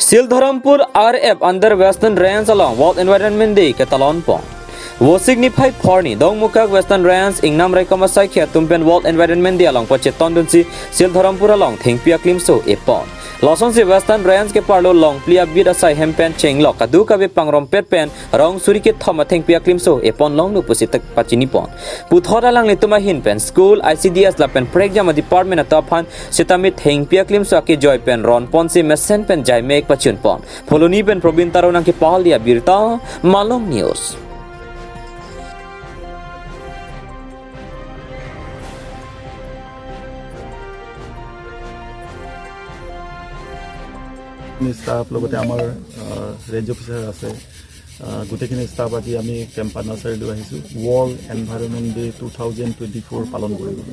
Sil Dharampur RF under Western Range along World Environment Day ke talon pong. Wo signify forni dong mukak Western Range ingnam rai kama sai khia tumpen World Environment Day along pache tondun si Sil Dharampur along thengpia klimso epon. Loson si Western Range ke parlo long plia bid asai hempen cheng lok kadu kabe pangrom pet pen rong suri ke thoma thengpia klimso epon long nu pusi tak pachini pon. Puthora lang le tuma hin pen school ICDS la pen prek jama department ata phan sitami thengpia klimso ke joy pen ron pon si mesen pen jai mek pachun pon. Foloni pen Probin taro nang ke pal dia birta Malong News. Staff লগতে আমাৰ range officer আছে, গোটেইখিনি staff আজি আমি Kempa নাৰ্চাৰীলৈ আহিছোঁ world environment day 2024 পালন কৰিবলৈ।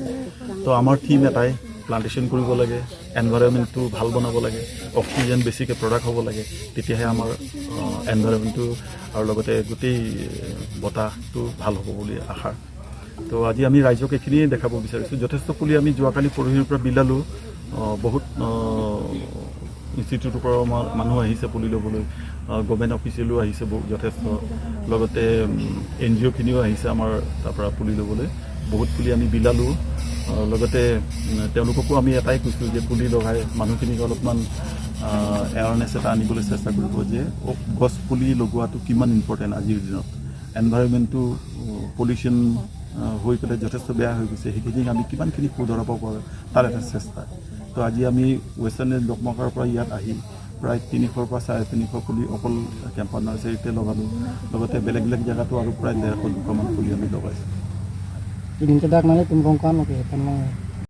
তো আমাৰ থিম এটাই, প্লান্টেশ্যন কৰিব লাগে, এনভাইৰনমেণ্টটো ভাল বনাব লাগে, অক্সিজেন বেছিকৈ প্ৰডাক্ট হ'ব লাগে, তেতিয়াহে আমাৰ এনভাইৰনমেণ্টটো আৰু লগতে গোটেই বতাহটো ভাল হ'ব বুলি আশা। তো আজি আমি ৰাইজক এইখিনিয়ে দেখাব বিচাৰিছোঁ। যথেষ্ট পুলি আমি যোৱাকালি পৰহিৰ পৰা বিলালোঁ। বহুত ইনষ্টিটিউটৰ পৰাও আমাৰ মানুহ আহিছে পুলি ল'বলৈ, গভৰ্ণমেণ্ট অফিচিয়েলো আহিছে বহু যথেষ্ট, লগতে এন জি অ'খিনিও আহিছে আমাৰ তাৰ পৰা পুলি ল'বলৈ। বহুত পুলি আমি বিলালোঁ। লগতে তেওঁলোককো আমি এটাই কৈছোঁ যে পুলি লগাই মানুহখিনিক অলপমান এৱাৰনেছ এটা আনিবলৈ চেষ্টা কৰিব যে গছ পুলি লগোৱাটো কিমান ইম্পৰ্টেণ্ট। আজিৰ দিনত এনভাইৰনমেণ্টটো পলিউশ্যন হৈ পেলাই যথেষ্ট বেয়া হৈ গৈছে, সেইখিনিক আমি কিমানখিনি শুধৰাব পাৰোঁ তাৰ এটা চেষ্টা। তো আজি আমি ৱেষ্টাৰ্ণ ৰেঞ্জ ডকমকাৰ পৰা ইয়াত আহি প্ৰায় 300ৰ পৰা 350 পুলি অকল কেম্পা নাৰ্চাৰীতে লগালোঁ, লগতে বেলেগ বেলেগ জেগাতো আৰু প্ৰায় 150 200মান পুলি আমি লগাইছোঁ। Ini cedak nanti tumpong kan oke tenang.